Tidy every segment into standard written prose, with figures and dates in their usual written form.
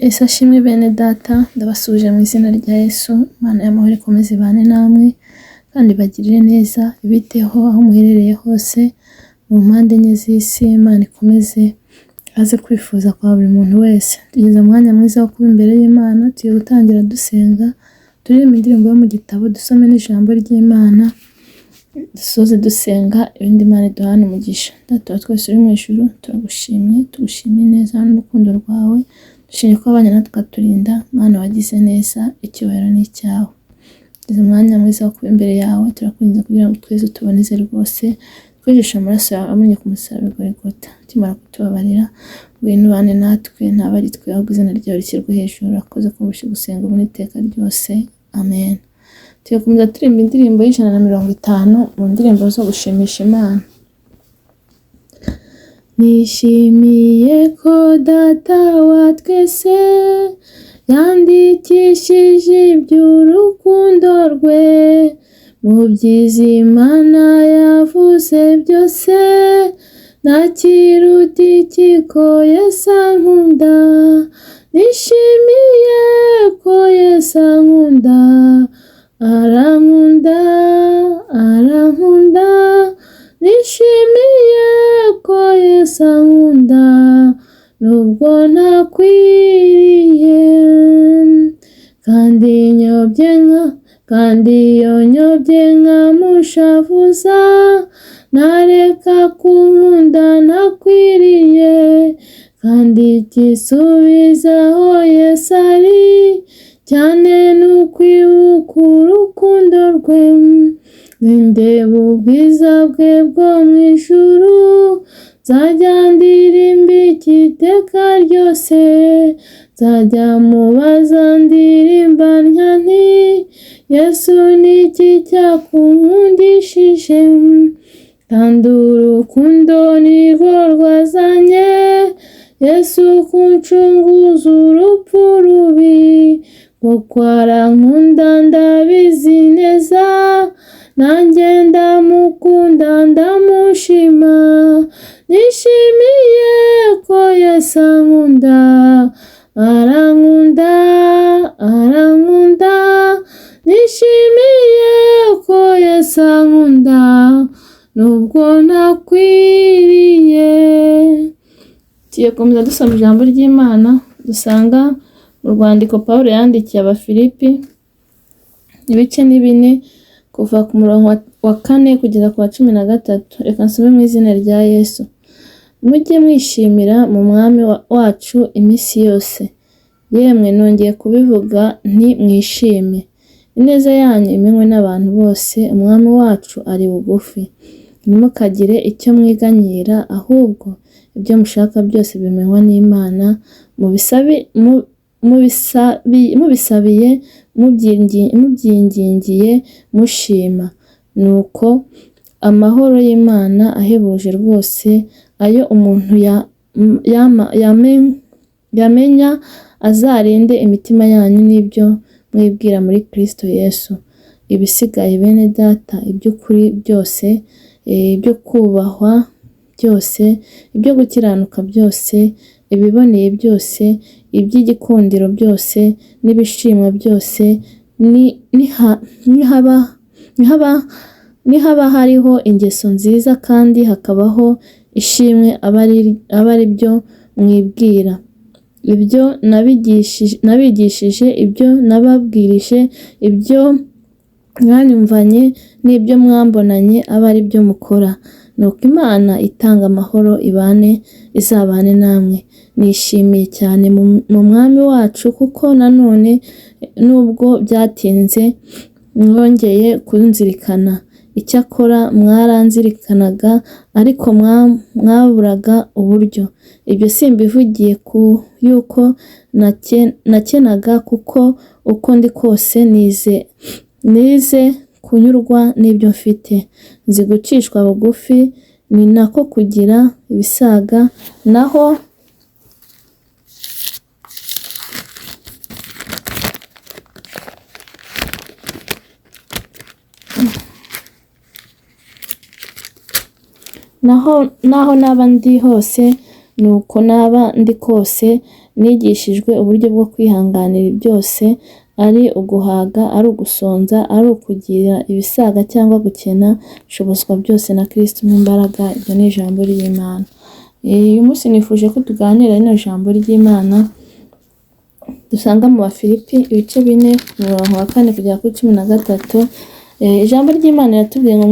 Yesu ashimwe bene data, ndabasuhuje mu izina rya Yesu, Imana y'amahoro ikomeze ibane namwe kandi ibagirire neza, ibiteho aho muherereye hose mu mpande enye z'isi, Imana ikomeze aze kwifuza kwa buri muntu wese. Tugeze mu mwanya mwiza wo kuba imbere y'Imana, tugiye gutangira dusenga, turirimba indirimbo yo mu gitabo, dusome n'ijambo ry'Imana, dusoze dusenga, ibindi Imana iduhane umugisha. Data wa twese uri mu ijuru, turagushimye, tugushimiye neza n'urukundo rwawe, dushimye ko wabanye natwe ukaturinda, Mana wagize neza, icyubahiro ni icyawe. Tugeze mu mwanya mwiza wo kuba imbere yawe, turakwinginze kugira ngo twese tuboneze rwose, twigishe amaraso yawe amennye ku musaraba i Golgotha. Ukimara kutubabarira, ngwino ubane natwe, ntabe ari twe ahubwo izina ryawe rishyirwe hejuru. Urakoze kumvisha gusenga ubu n'iteka ryose. Amen. Tugakomeza turirimba indirimbo y'150 mu ndirimbo zo gushimisha Imana. Nishimiye ko data wa twese yandikishije iby'urukundo rwe, mu byiza Imana yavuze byose, nta kiruta iki ko Yesu ankunda. Nishimiye ko Yesu ankunda, arankunda, arankunda. Nishimiye ko Yesu ankunda, nubwo ntakwiriye. Kandi nyobye nka, kandi iyo nyobye nkamushavuza, ntareka kunkunda ntakwiriye. Kandi igisubizo aho Yesu ari, cyane ni ukwibuka urukundo rwe. Nindeba ubwiza bwe bwo mu ijuru, nzajya ndirimba iki iteka ryose. Nzajya mubaza ndirimba ntya nti, Yesu ni iki cyakunkundishije? Kandi urukundo nirwo rwazanye Yesu kuncunguza urupfu rubi. Kuko arankunda ndabizi neza, nanjye ndamukunda ndamushima. Nishimiye ko Yesu ankunda, arankunda, arankunda. Nishimiye ko Yesu ankunda, nubwo ntakwiriye. Tugiye gukomeza dusoma ijambo ry'Imana dusanga mu rwandiko Pawulo yandikiye Abafilipi, ibice ni 4, kuva ku murongo wa 4 kugeza ku wa 13. Reka nsome mu izina rya Yesu. Mujye mwishimira mu Mwami wacu iminsi yose. Yemwe nongeye kubivuga nti mwishime. Ineza yanyu imenywe n'abantu bose, Umwami wacu ari bugufi. Ntimukagire icyo mwiganyira, ahubwo ibyo mushaka byose bimenywa n'Imana, mubisabiye, mubyingingiye, mushima. Nuko amahoro y'Imana ahebuje rwose ayo umuntu yamenya, azarinde imitima yanyu n'ibyo mwibwira muri Kristo Yesu. Ibisigaye bene data, iby'ukuri byose, ibyo kubahwa byose, ibyo gukiranuka byose, ibiboneye byose, iby'igikundiro byose, n'ibishimwa byose, nihaba hariho ingeso nziza kandi hakabaho ishimwe, abe ari byo mwibwira. Ibyo nabigishije, ibyo nababwirije, ibyo mwanyumvanye n'ibyo mwambonanye, abe ari byo mukora. Nuko Imana itanga amahoro izabane namwe. Nishimiye cyane mu Mwami wacu, kuko nanone nubwo byatinze mwongeye kunzirikana. Icyakora mwaranzirikanaga, ariko mwaburaga uburyo. Ibyo simbivugiye ku yuko nakenaga, kuko uko ndi kose nize kunyurwa n'ibyo mfite. Nzi gucishwa bugufi, ni nako kugira ibisaga, naho naho naba ndi hose Nuko naba ndi kose nigishijwe uburyo bwo kwihanganira byose, ari uguhaga, ari ugusonza, ari ukugira ibisaga cyangwa gukena, nshobozwa byose na Kristo umpa imbaraga. Iryo ni ijambo ry'Imana. Uyu munsi nifuje ko tuganira rino jambo ry'Imana dusanga mu Bafilipi ibice 4, umurongo wa 4 kugera kuri 13. Ijambo ry'Imana riratubwiye ngo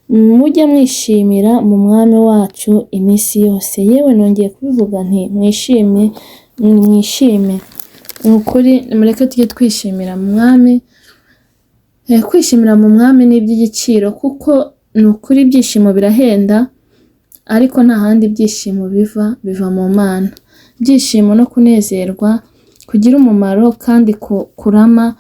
mujye mwishimira mu Mwami wacu iminsi yose. Yewe nongeye kubivuga nti mwishime, mwishime. Ni ukuri mureke tujye twishimira mu Mwami. Kwishimira mu Mwami ni iby'igiciro, kuko ni ukuri ibyishimo birahenda, ariko nta handi ibyishimo biva, biva mu Mana. Ibyishimo no kunezerwa kugira umumaro kandi kurama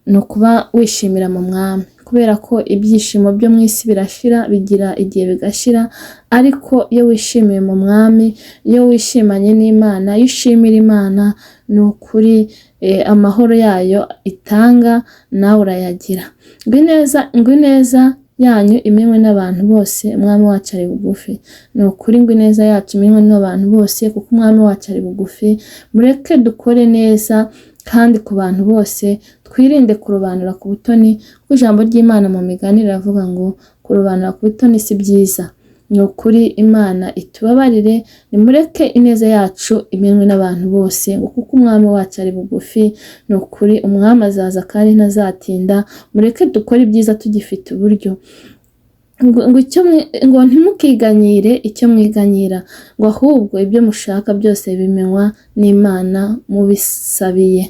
ni ukuba wishimira mu Mwami, kubera ko ibyishimo byo mu isi birashira, bigira igihe bigashira, ariko iyo wishimiye mu Mwami, iyo wishimanye n'Imana, iyo ushimira Imana, ni ukuri amahoro yayo itanga nawe urayagira. Ngo ineza yanyu imenywe n'abantu bose, Umwami wacu ari bugufi. Ni ukuri ngo ineza yacu imenywe n'abantu bose, kuko Umwami wacu ari bugufi. Mureke dukore neza kandi ku bantu bose, twirinde kurobanura ku butoni, kuko ijambo ry'Imana mu migani riravuga ngo kurobanura ku butoni si byiza. Ni ukuri Imana itubabarire, nimureke ineza yacu imenywe n'abantu bose, ngo kuko Umwami wacu ari bugufi. Ni ukuri Umwami azaza kandi ntazatinda. Mureke dukore ibyiza tugifite uburyo. Ngo ntimukiganyire icyo mwiganyira, ngo ahubwo ibyo mushaka byose bimenywa n'Imana mubisabiye,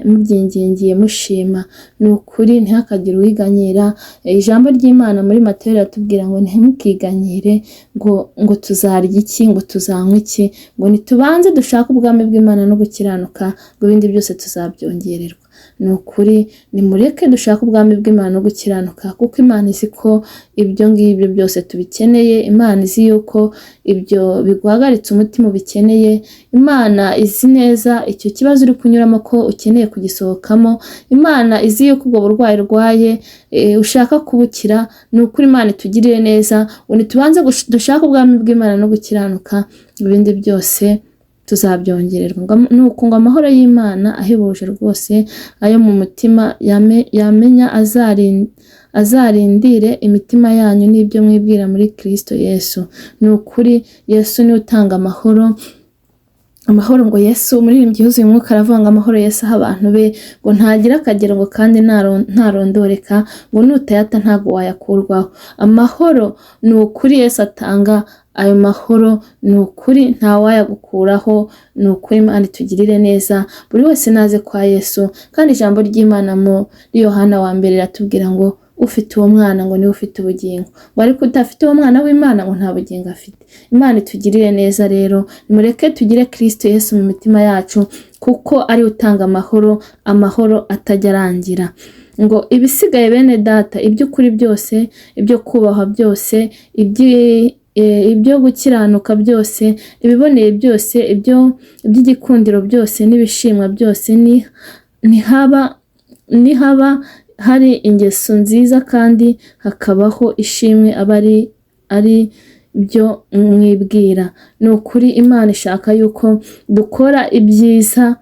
mubyingingiye, mushima. Ni ukuri ntihakagire uwiganyira. Ijambo ry'Imana muri Matayo riratubwira ngo ntimukiganyire ngo tuzarya iki, ngo tuzanywa iki, ngo nitubanze dushake ubwami bw'Imana no gukiranuka, ngo ibindi byose tuzabyongererwa. Ni ukuri nimureke dushake ubwami bw'Imana no gukiranuka, kuko Imana izi ko ibyo ngibyo byose tubikeneye. Imana izi yuko ibyo biguhagaritse umutima ubikeneye. Imana izi neza icyo kibazo uri kunyuramo ko ukeneye kugisohokamo. Imana izi yuko ubwo burwayi urwaye ushaka kubukira. Ni ukuri Imana itugirire neza, ngo nitubanze dushake ubwami bw'Imana no gukiranuka, ibindi byose tuzabyongererwa. Nuko ngo amahoro y'Imana ahebuje rwose ayo mu mutima yamenya azarindire imitima yanyu n'ibyo mwibwira muri Kristo Yesu. Ni ukuri Yesu niwe utanga amahoro. Amahoro ngo Yesu, umuririmbyi yuzuye umwuka aravuga ngo amahoro Yesu aha abantu be ngo ntagira akagero, ngo kandi ntarondoreka, ngo nutayata ntabwo wayakurwaho. Amahoro ni ukuri Yesu atanga ayo mahoro, ni ukuri ntawayagukuraho. Ni ukuri Imana itugirire neza, buri wese naze kwa Yesu. Kandi ijambo ry'Imana muri Yohana wa mbere riratubwira ngo ufite uwo mwana ngo niwe ufite ubugingo, ngo ariko udafite uwo mwana w'Imana ngo nta bugingo afite. Imana itugirire neza rero, nimureke tugire Kristo Yesu mu mitima yacu, kuko ari utanga amahoro, amahoro atajya arangira. Ngo ibisigaye bene data, iby'ukuri byose, ibyo kubahwa byose, ibyo gukiranuka byose, ibiboneye byose, iby'igikundiro byose n'ibishimwa byose, nihaba hari ingeso nziza kandi hakabaho ishimwe, aba ari byo mwibwira. Ni ukuri Imana ishaka yuko dukora ibyiza,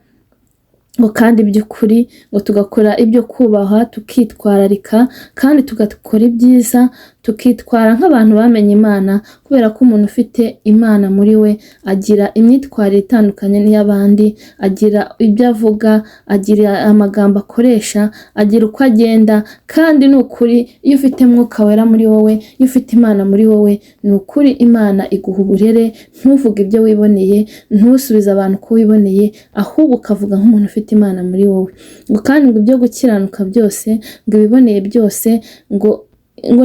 ngo kandi by'ukuri, ngo tugakora ibyo kubahwa, tukitwararika kandi tugakora ibyiza, tukitwara nk'abantu bamenye Imana, kubera ko umuntu ufite Imana muri we agira imyitwarire itandukanye n'iy'abandi, agira ibyo avuga, agira amagambo akoresha, agira uko agenda. Kandi ni ukuri iyo ufite Mwuka Wera muri wowe, iyo ufite Imana muri wowe, ni ukuri Imana iguha uburere, ntuvuge ibyo wiboneye, ntusubize abantu uko wiboneye, ahubwo ukavuga nk'umuntu ufite Imana muri wowe. Ngo kandi ngo ibyo gukiranuka byose, ngo ibiboneye byose, ngo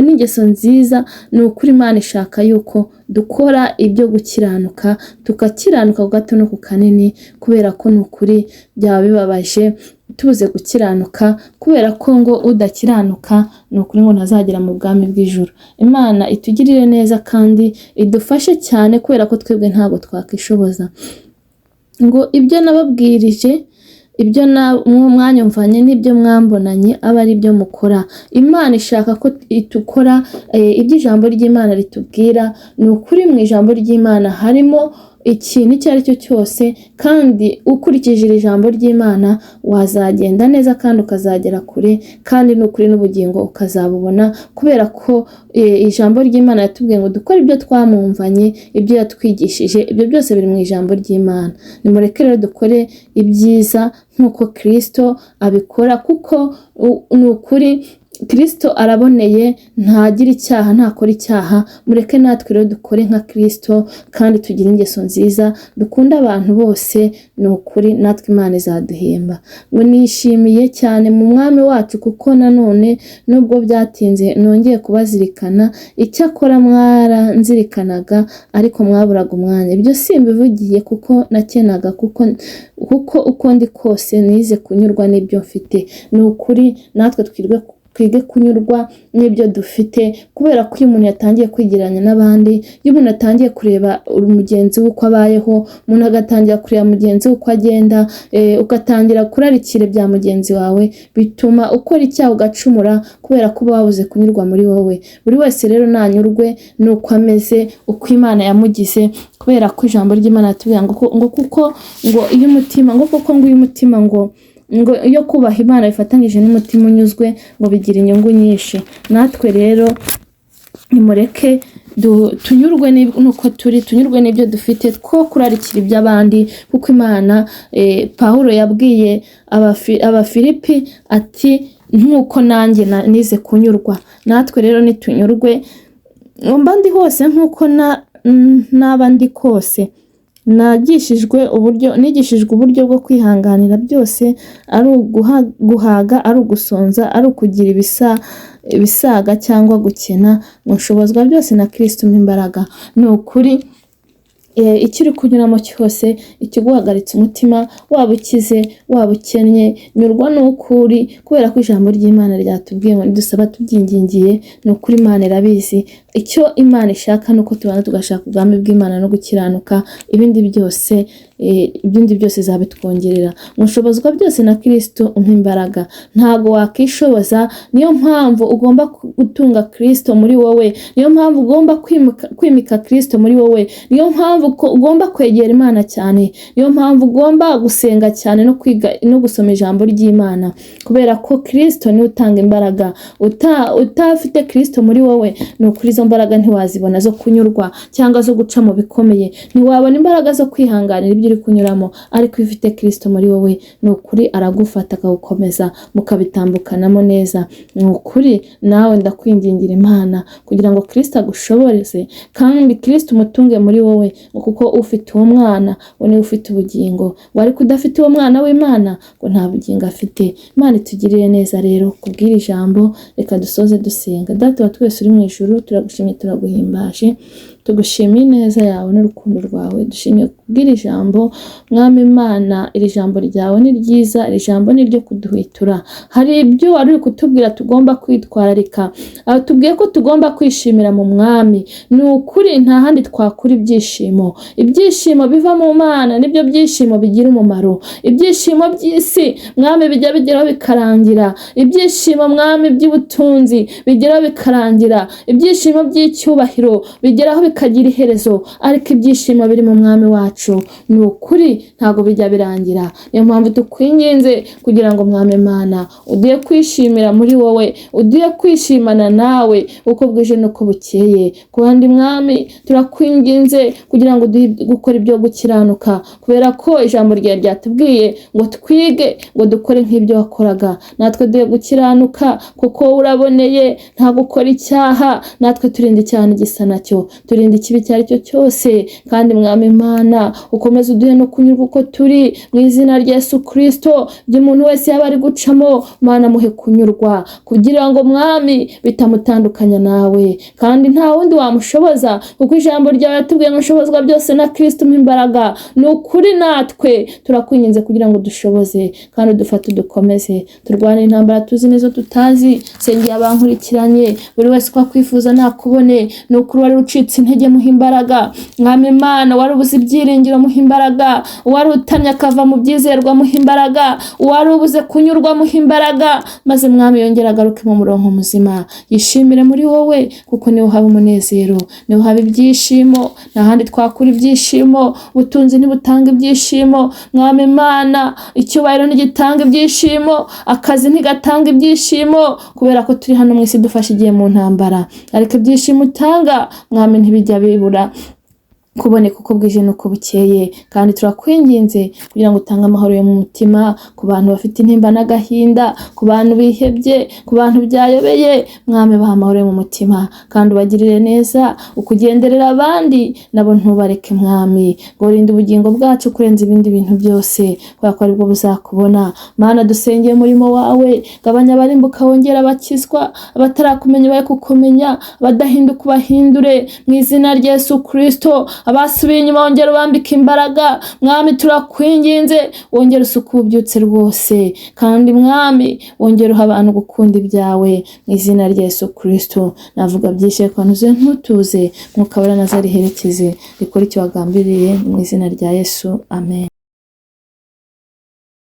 n'ingeso nziza. Ni ukuri Imana ishaka yuko dukora ibyo gukiranuka, tugakiranuka ku gato no ku kanini, kubera ko ni ukuri byaba bibabaje tubuze gukiranuka, kubera ko ngo udakiranuka ni ukuri ngo ntazagera mu bwami bw'ijuru. Imana itugirire neza kandi idufashe cyane, kubera ko twebwe ntabwo twakishoboza. Ngo ibyo nababwirije, Ibyo mwanyumvanye n'ibyo mwambonanye abe ari byo mukora. Imana ishaka ko itukora ibyo ijambo ry'Imana ritubwira. Ni ukuri, mu ijambo ry'Imana harimo ikintu icyo ari cyo cyose, kandi ukurikije iri jambo ry'Imana wazagenda neza kandi ukazagera kure, kandi ni ukuri n'ubugingo ukazabubona, kubera ko ijambo ry'Imana yatubwiye ngo dukore ibyo twamwumvanye, ibyo yatwigishije, ibyo byose biri mu ijambo ry'Imana. Nimureke rero dukore ibyiza nk'uko Kristo abikora, kuko ni ukuri Kristo araboneye, ntagira icyaha, ntakora icyaha. Mureke natwe rero dukore nka Kristo kandi tugire ingeso nziza, dukunde abantu bose. Ni ukuri natwe Imana izaduhemba. Ngo nishimiye cyane mu Mwami wacu, kuko nanone nubwo byatinze nongeye kubazirikana. Icyakora mwaranzirikanaga, ariko mwaburaga umwanya. Ibyo simbivugiye kuko nakenaga, kuko uko ndi kose nize kunyurwa n'ibyo mfite. Ni ukuri natwe twige kunyurwa n'ibyo dufite, kubera ko iyo umuntu yatangiye kwigereranya n'abandi, iyo umuntu atangiye kureba mugenzi we uko abayeho, umuntu agatangira kureba mugenzi we uko agenda, ugatangira kurarikira ibya mugenzi wawe, bituma ukora icyaha ugacumura, kubera ko uba wabuze kunyurwa muri wowe. Buri wese rero nanyurwe n'uko ameze, uko Imana yamugize, kubera ko ijambo ry'Imana ritubwira ngo kuko ngo iyo umutima ngo kuko ngo iyo umutima ngo iyo kubaha Imana bifatanyije n'umutima unyuzwe, ngo bigira inyungu nyinshi. Natwe rero nimureke tunyurwe n'uko turi, tunyurwe n'ibyo dufite, two kurarikira iby'abandi, kuko Imana, Pawulo yabwiye Abafilipi ati: "Nk'uko nanjye nize kunyurwa." Natwe rero nitunyurwe. Mba ndi hose nk'uko naba ndi kose, nigishijwe uburyo bwo kwihanganira byose, ari guhaga, ari ugusonza, ari ukugira ibisaga cyangwa gukena, ngo nshobozwa byose na Kristo umpa imbaraga. Ni ukuri, icyo uri kunyuramo cyose, ikiguhagaritse umutima, waba ukize, waba ukennye, nyurwa n'uko uri, kubera ko ijambo ry'Imana ryatubwiye ngo nidusaba tubyingingiye, ni ukuri Imana irabizi. Icyo Imana ishaka ni uko tubanza tugashaka ubwami bw'Imana no gukiranuka, ibindi byose izabitwongerera. Ngo nshobozwa byose na Kristo umpa imbaraga. Ntago wakishoboza, niyo mpamvu ugomba gutunga Kristo muri wowe, niyo mpamvu ugomba kwimika Kristo muri wowe, niyo mpamvu ugomba kwegera Imana cyane, niyo mpamvu ugomba gusenga cyane no kwiga no gusoma ijambo ry'Imana, kubera ko Kristo niwe utanga imbaraga. Utafite Kristo muri wowe, ni ukuri izo mbaraga ntiwazibona zo kunyurwa cyangwa zo guca mu bikomeye, ntiwabona imbaraga zo kwihanganira ibyo uri kunyuramo. Ariko iyo ufite Kristo muri wowe, ni ukuri aragufata akagukomeza, mukabitambukanamo neza. Ni ukuri nawe ndakwingingira Imana kugira ngo Kristo agushoboreze, kandi Kristo umutunge muri wowe, ngo kuko ufite uwo mwana ngo niwe ufite ubugingo, ngo ariko udafite uwo mwana w'Imana ngo nta bugingo afite. Imana itugirire neza rero kubw'iri jambo. Reka dusoze dusenga. Data wa twese uri mu ijuru, turagushimye, turaguhimbaje, tugushimiye ineza yawe n'urukundo rwawe. Dushimiye kubw'iri jambo, Mwami Imana. Iri jambo ryawe ni ryiza, iri jambo ni iryo kuduhwitura. Hari ibyo wari uri kutubwira tugomba kwitwararika. Aho tubwiye ko tugomba kwishimira mu Mwami. Ni ukuri nta handi twakura ibyishimo. Ibyishimo biva mu Mana nibyo byishimo bigira umumaro. Ibyishimo by'isi, Mwami, bijya bigeraho bikarangira. Ibyishimo, Mwami, by'ubutunzi bigeraho bikarangira. Ibyishimo by'icyubahiro bigeraho bikagira iherezo, ariko ibyishimo biri mu Mwami wacu, ni ukuri ntabwo bijya birangira. Niyo mpamvu tukwinginze kugira ngo, Mwami Imana, uduhe kwishimira muri wowe, uduhe kwishimana nawe uko bwije n'uko bukeye. Ku bandi, Mwami, turakwinginze kugira ngo uduhe gukora ibyo gukiranuka, kubera ko ijambo ryawe ryatubwiye ngo twige ngo dukore nk'ibyo wakoraga. Natwe duhe gukiranuka, kuko wowe uraboneye, nta gukora icyaha. Natwe turinde icyaha n'igisa nacyo, turinde ikibi icyo ari cyo cyose. Kandi Mwami Imana, ukomeze uduhe no kunyurwa uko turi, mu izina rya Yesu Kristo. Ibyo umuntu wese yaba ari gucamo, Mana, muhe kunyurwa, kugira ngo, Mwami, bitamutandukanya nawe, kandi nta wundi wamushoboza, kuko ijambo ryawe yatubwiye ngo nshobozwa byose na Kristo umpa imbaraga. Ni ukuri natwe turakwinginze kugira ngo dushoboze kandi udufate, udukomeze, turwane intambara tuzi n'izo tutazi. Sengeye abankurikiranye, buri wese uko akwifuza nakubone. Ni ukuri wari ucitse intege. intege muha imbaraga. Mwami Imana, uwari ubuze ibyiringiro muha imbaraga, uwari utamye akava mu byizerwa muha imbaraga, uwari ubuze kunyurwa muha imbaraga, maze Mwami yongere agaruke mu murongo muzima, yishimire muri wowe, kuko niho haba umunezero, niho haba ibyishimo. Nta handi twakura ibyishimo. Ubutunzi ntibutanga ibyishimo, Mwami Imana, icyubahiro ntigitanga ibyishimo, akazi ntigatanga ibyishimo, kubera ko turi hano mu isi dufashe igihe mu ntambara. Ariko ibyishimo utanga, Mwami, ntibijya bibura kuboneka uko bwije n'uko bukeye. Kandi turakwinginze kugira ngo utange amahoro yo mu mutima ku bantu bafite intimba n'agahinda, ku bantu bihebye, ku bantu byayobeye. Mwami, baha amahoro yo mu mutima kandi ubagirire neza, ukugenderera abandi nabo ntubareke. Mwami, ngo urinde ubugingo bwacu kurenza ibindi bintu byose, kubera ko aribwo buzakubona. Mana, dusengeye umurimo wawe, gabanya abarimbuka, wongera abakizwa, abatarakumenya baye kukumenya, abadahinduka ubahindure mu izina rya Yesu Kristo, abasubiye inyuma wongera ubambike imbaraga. Mwami, turakwinginze, wongere usuke ububyutse rwose, kandi Mwami, wongere uha abantu gukunda ibyawe mu izina rya Yesu Kristo. Navuga byinshi ariko ntuze ntutuze. Mwuka Wera naza riherekeze, rikore icyo wagambiriye mu izina rya Yesu, amen.